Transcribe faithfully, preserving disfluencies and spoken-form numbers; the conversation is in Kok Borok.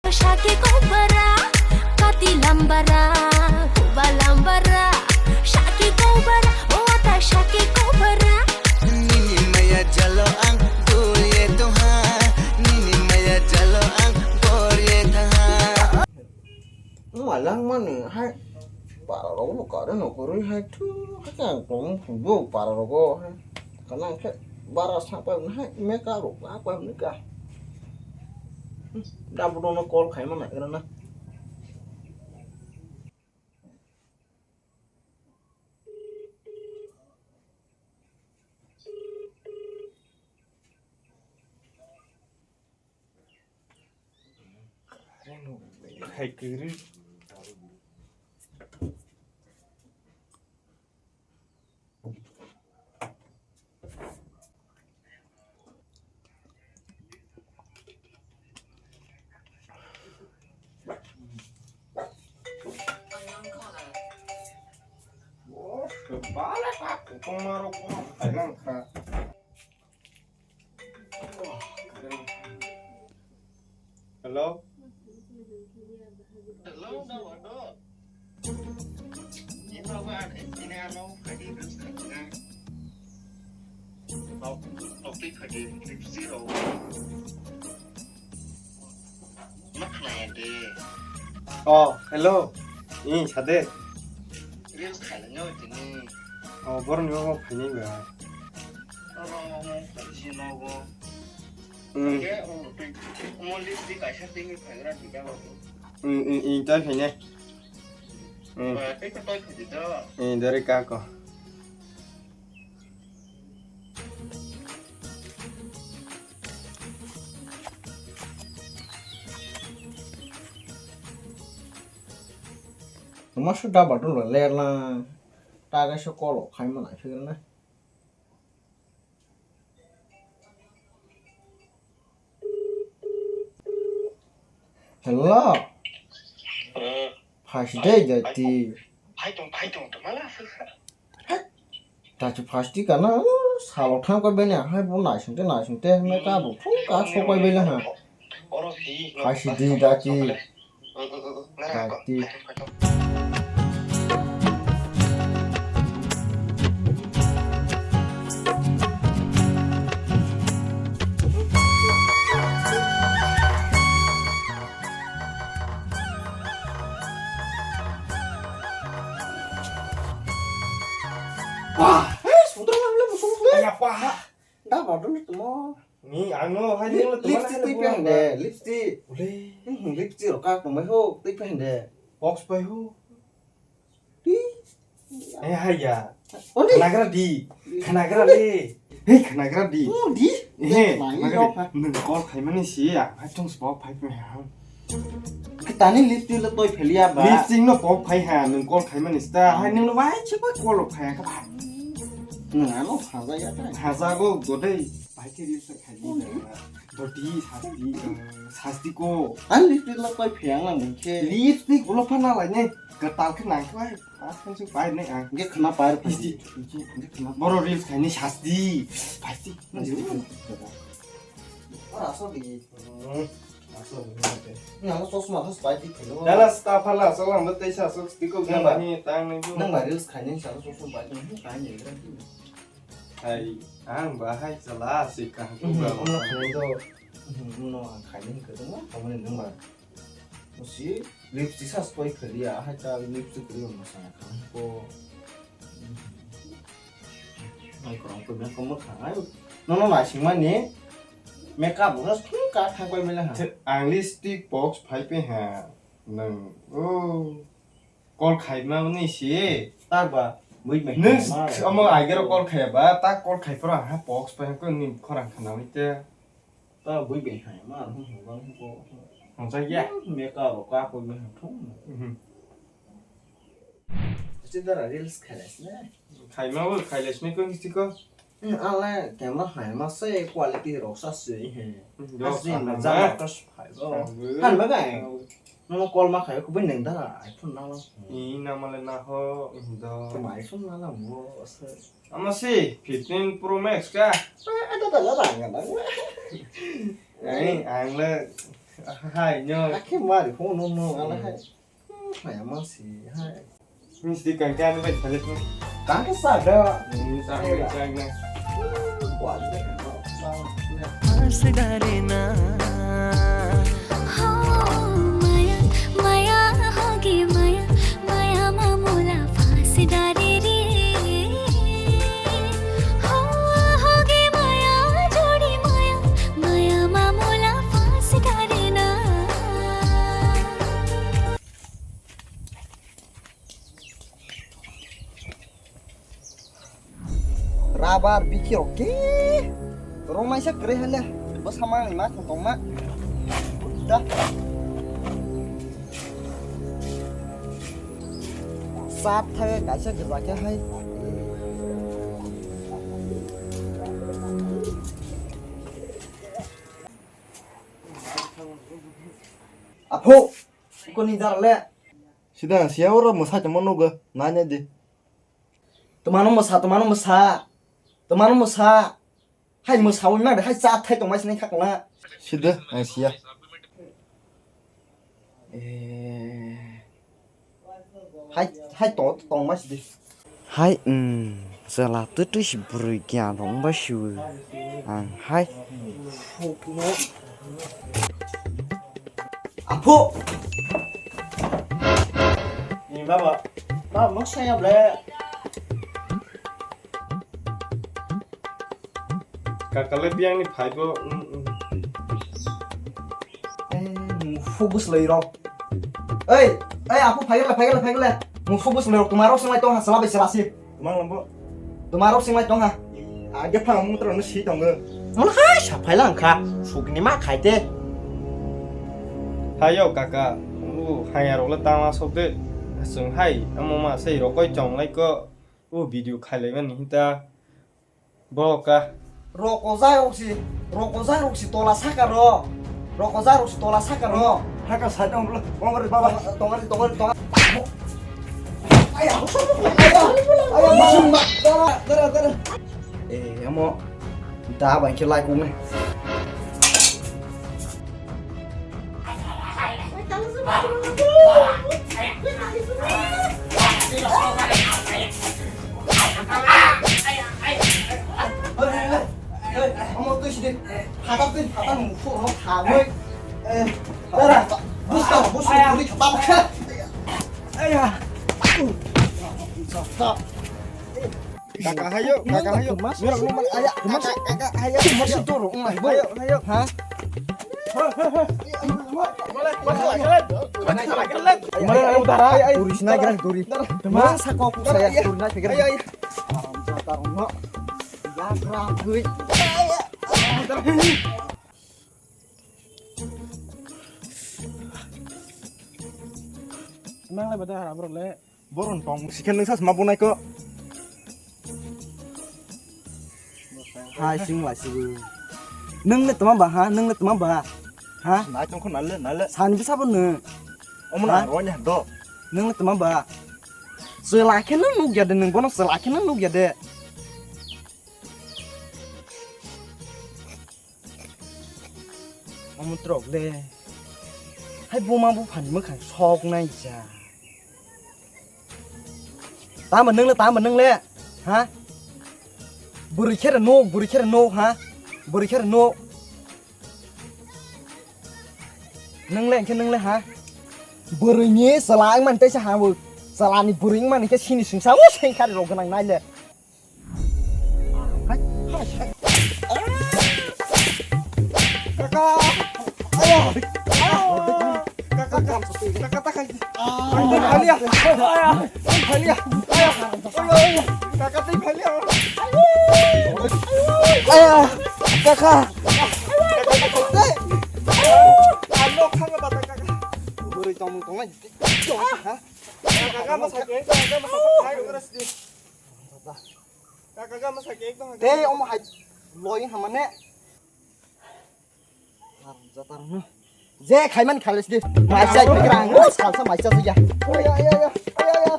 Saki kobara, kati lambara, huba lambara, saki kobara, o ata saki kobara. Nini maya jalo ang dulye tongha, nini maya jalo ang borye tongha. Wng malang mani hai para rok bo kare no kwrwi hai thu hai khe ang tong phungo para rogo hai. Kana khe bara sa pai hai meka rok ba pai meka. Da bodono call khai ma nai gra na. Hai kwrwi. Hello? Hello, Dawado. Ino ba, ine ano, kadi dus kadi na. Tok, tok tik kadi, tik zero. Ma khna ya de. Oh, hello. Ih, sade. Reels khailangno tini. Oh, borok ni omo phaini ba. Oro omo phaisi nogo. Hmm. Ke omo twi, omo lipstick kaisa tini phaigra twi jabo. Hmm, hmm, hmm, twi phaine. Hmm. Ba, tei khe twi phaidi do. Hmm, dori kako. Tuma su daba dula lerla. Taga se kolo khai mana phirna. Hello. Eh, phai si dei jati. Phai tong, phai tong, tong, mala. Dachi phasti kana, salo thang koi bene, hai bo naising te, naising te, me ka bo, phung ka so koi bele ha. Phai si di dachi. Dachi. Wah, eh, sudah lah, belum, belum, belum. Ayah, wah. Dah, baru nih, temo. Ni, anu, hai, ni, lipstick, temo, tui, temo, pehne, lipstick. Boleh. Hmm, lipstick, rokak, temo, ho, tui, pehne. Box, pai, ho. Di. Eh, hai, ya. Odi. Khanagra di. Khanagra le. Hei, khanagra di. Odi. Eh, khanagra di. Nung call khaimani si, ang hai tong sbo phai phai ha. Tani lipstick le toi pheliya ba. Lipstick no pok phai ha, nung call khaimani sta. Hai nung no bai chi bai call phai ha ka ba. Nung ano phaja ya ta. Phaja go godai bai ke reels khaimani. Doti sasti, sasti ko. Ani lipstick le toi pheyang lang ke. Lipstick ulo phana lai ne. Gatal khe nang khe bai. Pas kan sing pai ne ang. Ge khna pai. Isti. Ge khna. Boro reels khaini sasti. Pasti. Ora so di. Asa ni ate. Nang chosma thas pai di phelo. Dala sta phala sa lang ba teisa sok tiko. Nang ba ni tang ni. Nang ba reels khaini sa chosma pai di. Khaini. Hai, ang ba hai chala si kang. Ono khaini do. Ono ang khaini ke do. Kamu ni nang ba. Musi lipstick sa stoi khaliya, hai ta lipstick ri mo sa kang ko. Ai ko ko me ko mo kha ai. No no na sing mani. Makeup ro thung ka thang koi mele ha. Ang lipstick box phai pe ha. Nang o call khai ma ni si. Ta ba bui me. Nung omo ai gero call khai ba ta call khai pora ha box phai ko ni khorang khana mi te. Ta bui bai hai ma, hmm, hmm, bang, hmm, ko. Hongsa ya? Hmm, me ka ro ka ko me thum. Mhm. Este dara reels khales ne. Khai ma bo khales ne ko histi ko. Hmm, ala camera hai ma se quality ro sa se he. Hmm, jo, asli ma ja ma. Ka phai bo. Kan ba gai. No call ma khai ko bin neng da iPhone na lo. Ni na ma le na ho, do. Ko ma iPhone na la mo se. Ama si fifteen Pro Max ka? Ada ada ada ada. Ai, ang le Hai, no. Akhe mari ho no no ala hai. Hai ama si hai. Misti kan kan bai thale. Kan ke sa da. Hmm, sa bai sa na. Wa de. Pass darena. Ho maya, maya hogi maya, maya mamula pass dare re. Ho hogi maya, jodi maya, maya mamula pass darena. Rabar bikhi rok ke rong naisa kwrwi hale bwsa mangni ma khong tongma da. Sat thai kaisa gajak ya hai. Apho, koni jar le. Sida siya oro mwsa tongma nugo, nanya di. Twmano mwsa, twmano mwsa, twmano mwsa. Hai mwsawi ma de, hai cha thai tongmai sinai khakla. Sida, ang siya. Eh. Hai, hai to, tongmai sidi. Hai, um, chwla twtwi si bwrwi giyan rong bai siwi. Ang hai. Apho. Ni baba. Baba, mak saya ble. Kakale biyang ni phaibo, mm, mm. Eh, mufu bwslai rok. Ei, ei, apho phai gele, phai gele, phai gele. Mufu bwslai rok, twma rok swng lai tong ha, chwla bai chwla si. Twma lambo. Twma rok swng lai tong ha. Age phang mung tro no si tongo. Mon hai sa phai lang kha, sukni ma khai te. Hayo kaka, u haya rok le tama sok de. Swng hai, amo ma sei rokoi chong lai ko. U video khai lai mani hinta. Bo ka. Roko jai rok si, roko jai rok si tola saka ro. Roko jai rok si tola saka ro. Haka side ong bro. Ong bro baba. Tongari, tongari, tongari. Aya, aya, aya, masuk, Mbak. Dara, dara, dara. Eh, amo. Da bang ke lai kung ne. Omo twi sidi, phatar twi phatar mukhuk no khamwi. Dara, busta, busta, twi khatam kha. Aya. Kaka hayo, kaka hayo. Mas, mas, aya, kaka, kaka, hayo. Mas, doro, umai, bo. Hayo, hayo. Ha? Mana, mana, udara, ay, ay. Duri sina, kira, duri. Mas, sakok, saya, duri, na, kira. Ayo, ayo. Haram, satar, no. Jagra, hui. Nang le bada haram, bro, le. Boron tong sikhe nung sas ma bunai ko. Hai sing lai sibu. Nung le tama ba ha? Nung le tama ba? Ha? Nai tong kho nale nale. San bisa bo nung. Omo na ro nya do. Nung le tama ba? Sela khe nung nuk ya de nung bono sela khe nung nuk ya de. Omo trok le. Hai buma buphani mwkhang sok nai ja. Tamo nung le, tamo nung le. Ha? Bwrwi khere nuk, bwrwi khere nuk, ha? Bwrwi khere nuk. Nung le, hwnkhe nung le, ha? Bwrwini chwla wngmani tei se ha bo. Chwlani bwrwi wngmani khe sini singsa, o sengkhari rok gwnang nai le. Kaka! Ayo! Kaka, kaka, kaka, ta khai. Phailia! Phailia! Kaka, tei phailia! Ayo! Kaka! Ano khanga bata kaka. Bwrwi tongmung tongnai. Ha? Kaka, kaka, masakhe, kaka, masakhe, khai, ora sidi. Kaka, kaka, masakhe, ekdom. Tei omo hai loi hamane. Haram jatar no. Je khaiman khales di. Maisa bikrang. Salsa maisa siya. Ayo, ayo, ayo. Ayo, ayo.